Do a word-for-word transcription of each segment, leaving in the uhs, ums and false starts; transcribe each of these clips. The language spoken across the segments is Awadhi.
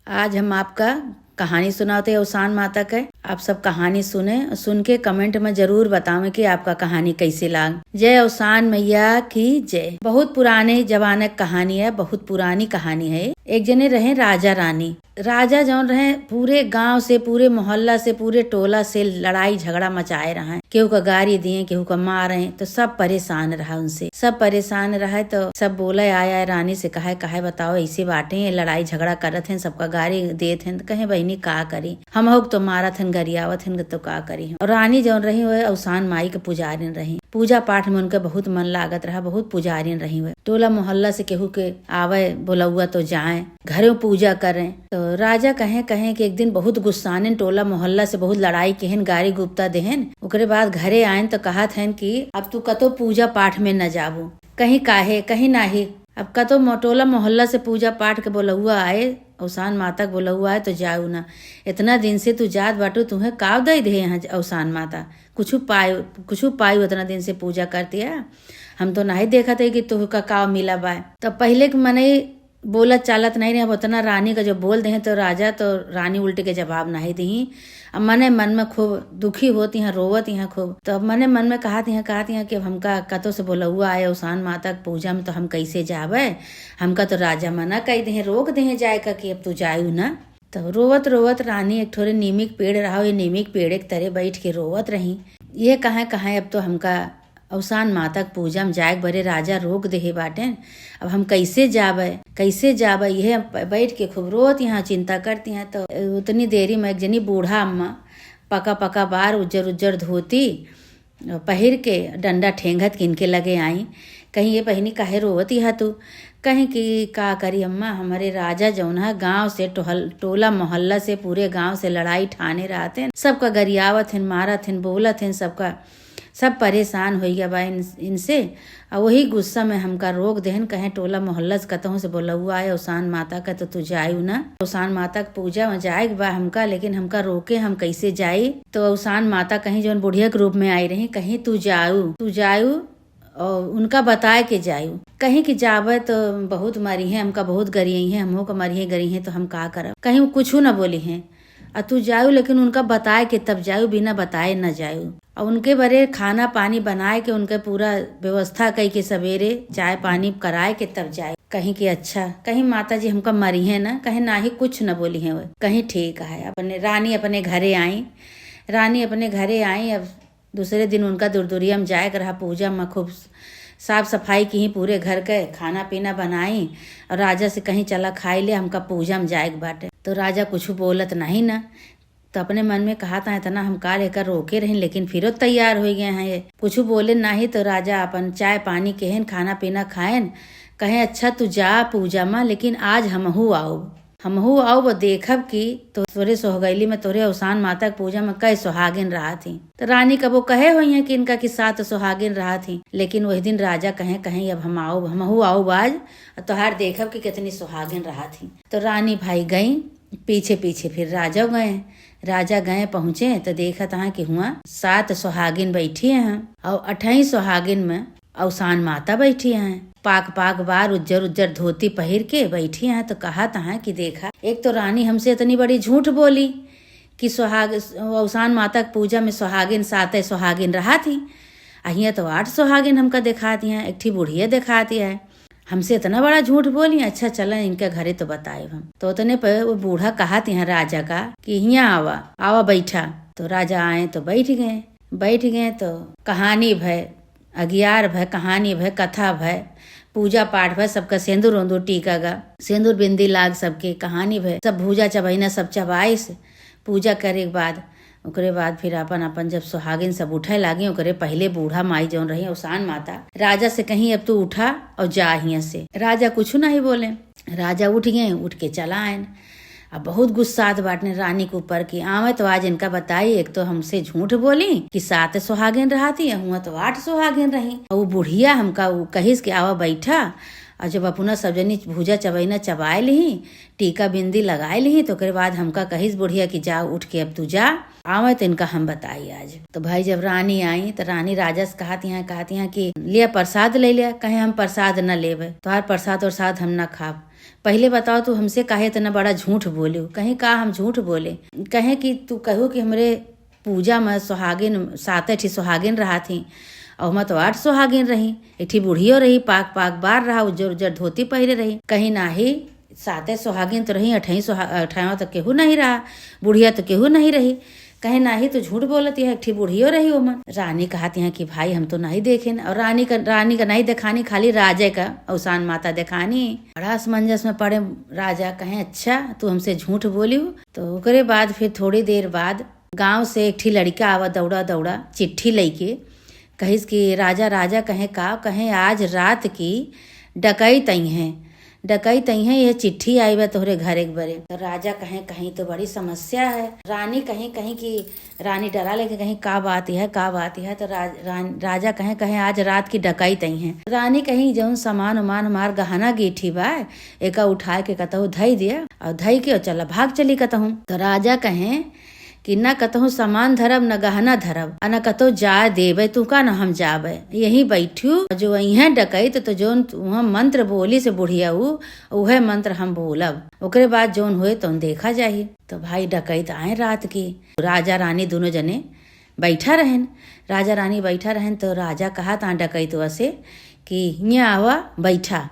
आज हम आपका कहानी सुनावत है अवसान माता के। आप सब कहानी सुने, सुन के comment में जरूर बतावें कि आपका कहानी कैसे लाग। जय अवसान मैया की जय। बहुत पुराने जमाने की कहानी है, बहुत पुरानी कहानी है। एक जने रहे राजा रानी। राजा जौन रहे, पूरे गांव से, पूरे मोहल्ला से, पूरे टोला से लड़ाई झगड़ा मचाए रहे। केहू का गारी दिए, केहू का मारे, तो सब परेशान रहा उनसे। सब परेशान रहे तो सब बोले आए, आए रानी से, कहे, कहे बताओ, ऐसे बाटे, ये लड़ाई झगड़ा करत हैं, सबका गारी देत हैं। तो कहे, बहिनी का करी, हमहू के तो मारत हैं, गरियावत हैं, तो का करी हम। और रानी जौन रही, वो अवसान माई के पुजारिन रही। पूजा पाठ में उनके बहुत मन लागत रहा, बहुत पुजारिन रही। वो टोला मोहल्ला से केहू के आवे बोलौआ तो जाए, घरे पूजा करें। तो राजा कहे, कहे कि एक दिन बहुत गुस्सानेन, टोला मोहल्ला से बहुत लड़ाई केहेन, गारी गुप्ता देहेन। ओकरे बाद घरे आएन तो कहत हैं कि अब तू कतो पूजा पाठ में न जाबू। कहीं काहे, कहीं नाही। अब कतो मो-, टोला मोहल्ला से पूजा पाठ के बोलौआ आए, अवसान माता के बोलौआ आए तो जाऊ ना। इतना दिन से तू जात बाटू, तुहें काव दे दे यहाँ अवसान माता? कुछ पाए, कुछ पाई उतना दिन से पूजा करती है, हम तो नहीं देखत है कि तुहका काव मिला बाय। तो पहिले के मनई बोलत चालत नहीं रहे। अब उतना रानी का जो बोल देहें तो राजा तो रानी उल्टे के जवाब नहीं दिही। अब मने मन में खूब दुखी होती हैं, रोवत हैं खूब। तो अब मने मन में कहत हैं, कहत हैं कि अब हमका कतो से बोलौआ आए अवसान माता के पूजा में, तो हम कैसे जाबे? हमका तो राजा मना कई देहें, रोक देहें जाए का कि अब तू जायू ना। तो रोवत रोवत रानी एक ठोरे नीमी के पेड़ रहा, ये नीमी के पेड़ के तरे बैठ के रोवत रही। ये कहाँ कहाँ अब तो हमका अवसान माता के पूजा में जाए के बरे राजा रोक देहे बाटेन, अब हम कैसे जाबे, कैसे जाबे? यह बैठ के खूब रोत यहाँ चिंता करती हैं। तो उतनी देरी में एक जनी बूढ़ा अम्मा, पका पका बार, उज्जर उज्जर धोती पहिर के डंडा ठेंगत किनके लगे आई। कहीं, ये बहिनी काहे रोवत हा तू? कहीं कि का करी अम्मा, हमारे राजा जौन है गाँव से टोहल-, टोला मोहल्ला से, पूरे गाँव से लड़ाई ठाने रहत हैं, सबका गरियावत हैं, मारत हैं, बोलत हैं, सबका सब परेशान होइ गया बा इन, इनसे। आ वही गुस्सा में हमका रोक देहन, कहें टोला मोहल्ला से कतहूँ से बोलौआ आए अवसान माता का, तो तू जायू ना। अवसान माता के पूजा में जाए के बा हमका, लेकिन हमका रोके, हम कैसे जाई? तो अवसान माता कहीं जौन बुढ़िया के रूप में आई रही, कहीं तू जायू, तू जायू और उनका बताए के जायू। कहीं कि जाबे तो बहुत मरी हैं, हमका बहुत गरियई हैं, हमहू का मरी हैं, गरी हैं, तो हम का करब? कहीं कुछ न बोली हैं। आ तू जायू, लेकिन उनका बताए के तब जायू, बिना बताए न जायू। और उनके बरे खाना पानी बनाए के, उनके पूरा व्यवस्था कई के, सवेरे चाय पानी कराए के तब जाए। कहीं कि अच्छा, कहीं माता जी हमका मरी हैं ना, कहीं नाही कुछ न बोली हैं वो। कहीं ठीक है। अपने रानी अपने घरे आई, रानी अपने घरे आई। अब दूसरे दिन उनका दुरदुरिया में जाए के रहा, पूजा में खूब साफ सफाई किहीं पूरे घर के, खाना पीना बनाई और राजा से कहीं चला खाई ले, हमका पूजा में जाए के बाटे। तो राजा कुछ बोलत नहीं ना, तो अपने मन में कहत हैं, इतना हम काल एकर रोके रही, लेकिन फिरो तैयार होइ गए हैं ये। कुछ बोले नहीं तो राजा अपन चाय पानी केहेन, खाना पीना खाएन, कहें, अच्छा तू जा पूजा में, लेकिन आज हमहू आउब, हमहू आउब और देखब कि तो तोरे सोहगैली में, तोरे अवसान माता के पूजा में कै सुहागिन रहत ही। तो रानी कबो कहे होइहैं कि इनका कि सात सुहागिन रहत ही, लेकिन वही दिन राजा कहें, कहें, अब हम आउब, हमहू आउब आज, और तोहार देखब कि कितनी सुहागिन रहत ही। तो रानी भाई गई, पीछे पीछे फिर राजा गए। राजा गए, पहुँचे तो देखत हैं कि हुआँ सात सुहागिन बैठी हैं और अठई सुहागिन में अवसान माता बैठी हैं। पाक पाक बार, उज्जर उज्जर धोती पहिर के बैठी हैं। तो कहत हैं कि देखा, एक तो रानी हमसे इतनी बड़ी झूठ बोली कि सुहाग, अवसान माता के पूजा में सुहागिन, साते सुहागिन रहत ही, आ हियाँ तो आठ सुहागिन हमका देखात हैं, एक ठी बुढ़िया देखात है। हमसे इतना बड़ा झूठ बोली, अच्छा चला इनके घरे तो बताएब हम। तो उतने पे वो बूढ़ा कहत हैं राजा का कि हियाँ आवा, आवा बैठा। तो राजा आए तो बैठ गए, बैठ गए तो कहानी भय, अगियार भय, कहानी भय, कथा भय, पूजा पाठ भय, सबका सेंदूर उंदूर टीका गा, सेंदूर बिंदी लाग सबके, कहानी भय, सब भूजा चबैना सब चबाइस। पूजा करे के बाद, ओकरे बाद फिर अपन अपन जब सुहागिन सब उठे लागी, ओकरे पहिले बूढ़ा माई जौन रही, अवसान माता, राजा से कहीं, अब तू उठा और जा हियाँ से। राजा कुछ नहीं बोले। राजा उठ गए, उठ के चला आएन। अब बहुत गुस्सात बाटने रानी के ऊपर कि आवे तो आज इनका बताई, एक तो हमसे झूठ बोली कि सात सुहागिन रहती, हुआँ तो आठ सुहागिन रही। और वो बुढ़िया हमका उ कहिस कि आवा बैठा, और जब अपना सब जनी भूजा चबैना चबाए लिही, टीका बिंदी लगाए लिही, तो ओकरे बाद हमका कहिस बुढ़िया कि जा उठ के अब तू जा, आवे तो इनका हम बताई आज। तो भाई जब रानी आई तो रानी राजा से कहत हैं, कहत हैं कि लिया प्रसाद ले लिया, कहे हम प्रसाद न लेबे, तोहार प्रसाद और साद हम न खाब। पहिले बताओ, तू हमसे काहे इतना बड़ा झूठ बोलिउ?" कहीं, "का हम झूठ बोले?" कहे कि तू कहू कि हमरे पूजा में सुहागिन, साते ठी सुहागिन रहत ही, अउ हमा तो आठ सुहागिन रही, एक ठी बुढ़ियो रही, पाक पाक बार रहा, उज्जर उज्जर धोती पहिरे रही। कहीं, "नाही, साते सुहागिन तो रही, अठई सुहा-, अठवा तो केहू नहीं रहा, बुढ़िया तो केहू नहीं रही।" कहे, "नाही, तू झूठ बोलत है, एक ठी बुढ़ियो रही ओमन।" रानी कहत है कि, "भाई, हम तो नहीं देखेन।" अउ रानी का, रानी का नहीं देखानी, खाली राजे का अवसान माता देखानी। बड़ा असमंजस में पड़े राजा, कहे, "अच्छा, तू हमसे झूठ बोलिउ?" तो ओकरे बाद फिर थोड़ी देर बाद गाँव से एक ठी लड़िका आवा दौड़ा दौड़ा चिट्ठी लइके, कहिस कि, "राजा, राजा कहे का, कहे आज रात की डकैत अइहें, डकैत अइहें, यह चिट्ठी आई बा तोहरे घरे के बरे।" तो राजा कहे, "कहीं तो बड़ी समस्या है।" रानी कहीं, कहीं कि रानी डरा लेके कहीं, "का बात है, का बात है?" तो राज-, रान-, राजा कहे, कहे, "आज रात की डकैत अइहें।" रानी कहीं, "जौन सामान उमान हमार गहना गीठी बा, एका उठाए के कतहु धई दिया, अउ धई के अउ चला, भाग चली कतहु।" तो राजा कहे कि, "न कतहु सामान धरब, न गहना धरब, आ न कतहु जाए देबे तुहका, न हम जाबे। यहीं बैठू, जो अइहें डकैत, तो जौन तुहाँ मंत्र बोली से बुढ़िया ऊ, उहे मंत्र हम बोलब। ओकरे बाद जौन होए, तौन देखा जाही।" तो भाई, डकैत आए रात की, राजा रानी दुनो जने बैठा रहेन। राजा रानी बैठा रहेन, तो राजा कहत आ डकैतवा से कि, "हियाँ आवा, बैठा।"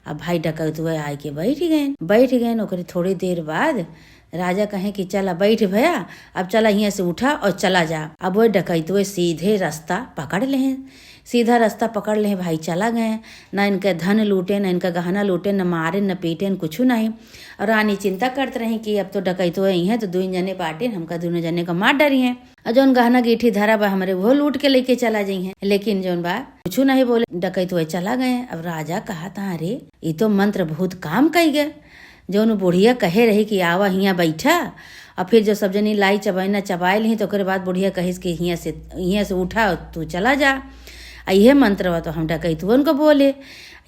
अब भाई, डकैतवा आए के बैठ गएन। बैठ गएन, ओकरे थोड़ी देर बाद राजा कहे कि, "चला, बैठ भया, अब चला, हियाँ से उठा अउ चला जा।" अब वो डकैतवा सीधे रास्ता पकड़ लेहें, सीधा रास्ता पकड़ लेहें भाई, चला गए। न इनके धन लूटे, न इनका गहना लूटे, न मारे, न पीटे, न कुछ नहीं। अउ रानी चिंता करत रही कि अब तो डकैतवा अइहें, तो दुइ जने बाटेन, हमका दुनो जने का मार डरिहें। अउ जौन गहना गीठी धरा बा हमरे, उहो लूट के लइके चला जइहें। लेकिन जौन बा, कुछु नहीं बोले, डकैतवा चला गए। अब राजा कहत, "अरे, ई तो मंत्र बहुत काम कइ गए।" जौन बुढ़िया कहे रही कि, "आवा हियाँ बैठा," अउ फिर जो सब जनी लाई चबैना चबाए लिही, तो ओकरे बाद बुढ़िया कहिस कि, "हियाँ से, हियाँ से उठा, तू चला जा।" आ इहे मंत्रवा तो हम डकैतवन को बोले।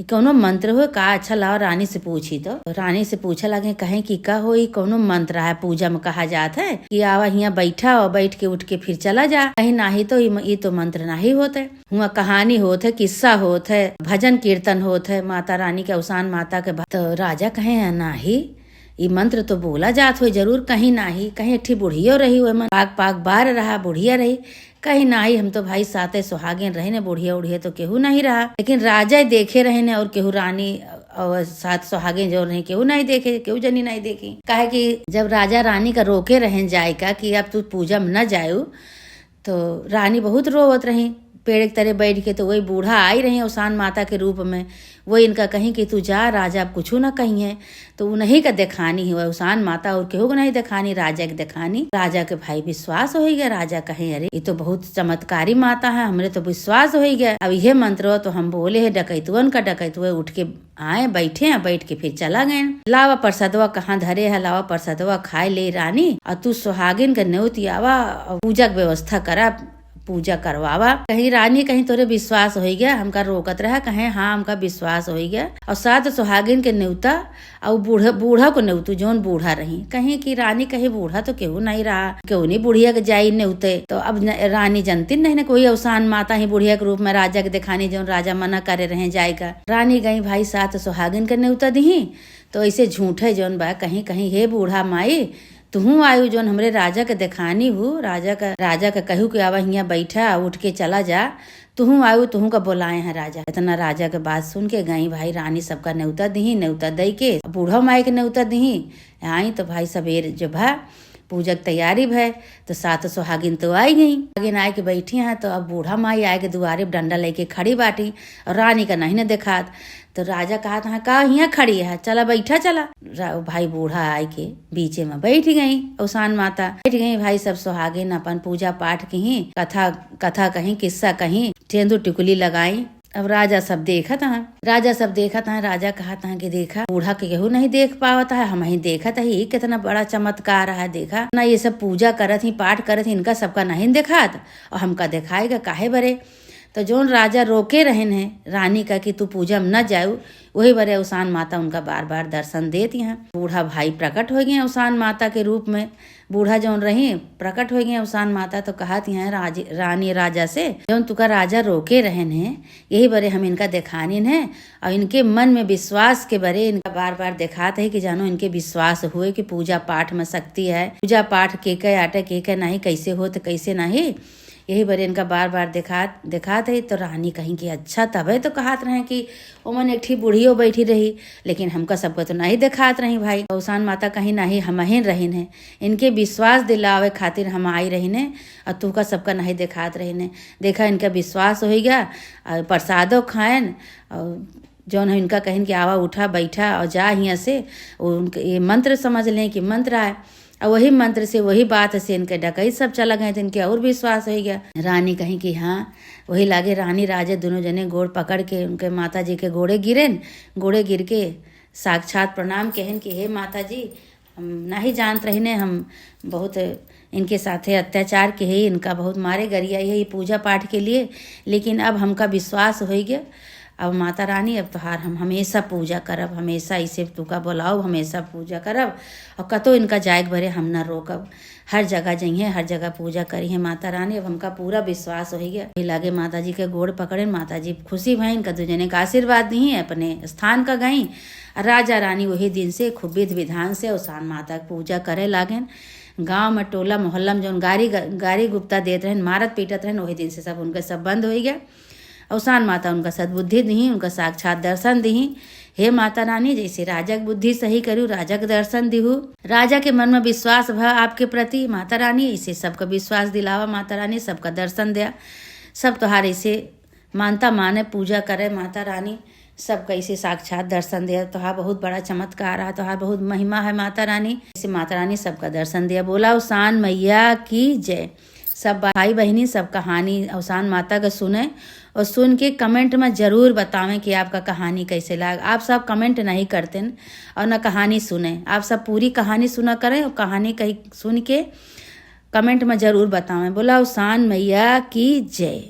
ई कौनो मंत्र हो का? अच्छा, लावा रानी से पूछी तो। रानी से पूछे लागे, कहे कि, "का हो, ई कौनो मंत्र है, पूजा में कहा जात है कि आवा हियाँ बैठा अउ बैठ के उठ के फिर चला जा।" कहीं, "नाही तो ई म-, ई तो मंत्र नाही होत है, हुआँ कहानी होत है, किस्सा होत है, भजन कीर्तन होत है माता रानी के, अवसान माता के भ-," तो राजा कहे, "नाही, ई मंत्र तो बोला जात होई जरूर।" कहीं, "नाही।" कहीं, "एक ठी बुढ़ियो रही, ओए मन पाक पाक बार रहा, बुढ़िया रही।" कहीं, "नाही, हम तो भाई साते सुहागिन रही ने, बुढ़िया उढ़िया तो केहू नहीं रहा, लेकिन राजा देखे रहे ने, और केहू रानी और सात सुहागिन जो रही, केहू नहीं देखे, केहू जनी नहीं देखी।" काहे कि जब राजा रानी का रोके रहेन जाए का कि अब तू पूजा में न जायू, तो रानी बहुत रोवत रही पेड़ के तरे बैठ के। तो वही बूढ़ा आई रही अवसान माता के रूप में, वो इनका कहीं कि, "तू जा, राजा अब कुछु न कहिहें।" तो उन्हीं का देखानी हुआ, अवसान माता और केहू के नहीं देखानी, राजा के देखानी। राजा के भाई विश्वास होइ गया। राजा कहे, "अरे, ये तो बहुत चमत्कारी माता है, हमरे तो विश्वास होइ गया। अब ये मंत्र तो हम बोले है डकैतवन का, डकैतुए उठ के आए, बैठे हैं, बैठ के फिर चला गए। लावा प्रसादवा कहाँ धरे है, लावा प्रसादवा खाए ले रानी, और तू सुहागिन के नेउतियावा और पूजा के व्यवस्था करा, पूजा करवावा।" कहीं रानी, "कहीं तोरे विश्वास होइ गया, हमका रोकत रहा।" कहे, "हाँ, हमका विश्वास होइ गया।" और सात सुहागिन के नेउता, और बूढ़ा, बूढ़ा को नेउतू, जौन बूढ़ा रही। कहीं कि रानी कहे, "बूढ़ा तो केहू नहीं रहा, केहू नहीं बुढ़िया के जाई नेउते।" तो अब न, रानी जनती नहीं ना, कोई अवसान माता ही बुढ़िया के रूप में राजा के देखानी, जौन राजा मना करे रहे जाए का। रानी गई भाई सात सुहागिन के नेउता दिही, तो ऐसे झूठे जौन बा, कहीं, कहीं, "हे बूढ़ा माई, तुहूँ आयु जौन हमरे राजा के देखानी हु, राजा का, राजा का कहू के आवा हियाँ बैठा, उठ के चला जा, तुहूँ आयु, तुहूँ का बोलाए हैं राजा।" इतना राजा के बात सुन के गई भाई रानी सबका नेउता दिही, नेउता दई के बूढ़ा माई के नेउता दिही। आई तो भाई सबेर जो भा पूजा के तैयारी भय, तो सात सुहागिन तो आई गई। सुहागिन आए के बैठी हैं, तो अब बूढ़ा माई आए के दुआरे पे डंडा लेके खड़ी बाटी और रानी का नहीं न देखात। तो राजा कहत हैं, "का हियाँ खड़ी है, चला बैठा चला।" रा-, भाई बूढ़ा आए के बीचे में बैठ गई, अवसान माता बैठ गई। भाई सब सुहागिन अपन पूजा पाठ किहीं, कथा, कथा कहीं, किस्सा कहीं, सेंदूर टिकुली लगाई। अब राजा सब देखत हैं, राजा सब देखत हैं, राजा कहत हैं कि, "देखा, बूढ़ा के केहू नहीं देख पावत है, हमहीं देखत ही, ई कितना बड़ा चमत्कार है, देखा ना, ये सब पूजा करत ही, पाठ करत ही, इनका सबका नहीं देखात और हमका देखाएगा काहे बरे?" तो जौन राजा रोके रहन है रानी का कि तू पूजा में न जाऊ, वही बरे अवसान माता उनका बार बार दर्शन देत हैं। बूढ़ा भाई प्रकट हो गए अवसान माता के रूप में। बूढ़ा जौन रही प्रकट हो गए अवसान माता, तो कहत हैं राज-, रानी राजा से, जौन तुका राजा रोके रहन है, यही बरे हम इनका देखानिन है। और इनके मन में विश्वास के बरे इनका बार बार देखात है कि जानो इनके विश्वास हुए कि पूजा पाठ में शक्ति है, पूजा पाठ के के आटे के के नहीं, कैसे होत कैसे नहीं, यही बरे इनका बार बार देखात देखात है। तो रानी कहीं कि अच्छा, तबे तो कहत रहे कि ओमन एक ठी बुढ़ियो बैठी रही, लेकिन हमका सबका तो नहीं देखात रही भाई। अवसान माता कहीं नहीं, हमहिन रहिन है, इनके विश्वास दिलावे खातिर हम आई रहिन है, और तुका सबका नहीं देखात रहिन है। देखा इनका विश्वास हो गया, और प्रसादो खाएन, और जौन है इनका कहिन कि आवा, उठा, बैठा और जा हियाँ से। वो उनके ये मंत्र समझ लें कि मंत्र आए, और वही मंत्र से, वही बात से इनके डकैत सब चला गए, तो इनके और विश्वास हो गया। रानी कहीं कि हाँ, वही लागे रानी राजा दोनों जने गोड़ पकड़ के उनके माता जी के गोड़े गिरेन, गोड़े गिर के साक्षात प्रणाम कहेन कि हे माता जी, हम नहीं जानत रहिने, हम बहुत इनके साथे अत्याचार के है, इनका बहुत मारे गरियाई है ये पूजा पाठ के लिए, लेकिन अब हमका विश्वास हो गया। अब माता रानी, अब तोहार हम हमेशा पूजा करब, हमेशा इसे तुका बोलाओ, हमेशा पूजा करब, और कतो इनका जाए के बरे हम ना रोकब। हर जगह जइहें, हर जगह पूजा करिहें माता रानी। अब हमका पूरा विश्वास हो गया। वही लागे माता जी के गोड़ पकड़ेन, माता जी खुशी भई, इनका दू जने का आशीर्वाद दी, अपने स्थान का गई। राजा रानी वही दिन से खूब विधि विधान से अवसान माता के पूजा करे लागेन। गांव में, टोला मोहल्ला में जौन गारी गारी गुप्ता देत रहन, मारत पीटत रहन, वही दिन से सब उनके सब बंद हो गया। अवसान माता उनका सद्बुद्धि दिही, उनका साक्षात दर्शन दिही। हे माता रानी, जैसे राजा के बुद्धि सही करू, राजा के दर्शन दिहू, राजा के मन में विश्वास भा आपके प्रति माता रानी, ऐसे सबका विश्वास दिलावा माता रानी, सबका दर्शन द्या, सब तोहार ऐसे मानता माने, पूजा करे माता रानी, सबका ऐसे साक्षात दर्शन द्या। तोहार बहुत बड़ा चमत्कार है, तोहार बहुत महिमा है माता रानी, ऐसे माता रानी सबका दर्शन द्या। बोला अवसान मैया की जय। सब भाई बहिनी सब कहानी अवसान माता का सुने और सुन के comment में जरूर बतावें कि आपका कहानी कैसे लाग। आप सब comment नहीं करते न और न कहानी सुने, आप सब पूरी कहानी सुना करें और कहानी कहीं सुन के comment में जरूर बतावें। बोला अवसान मैया की जय।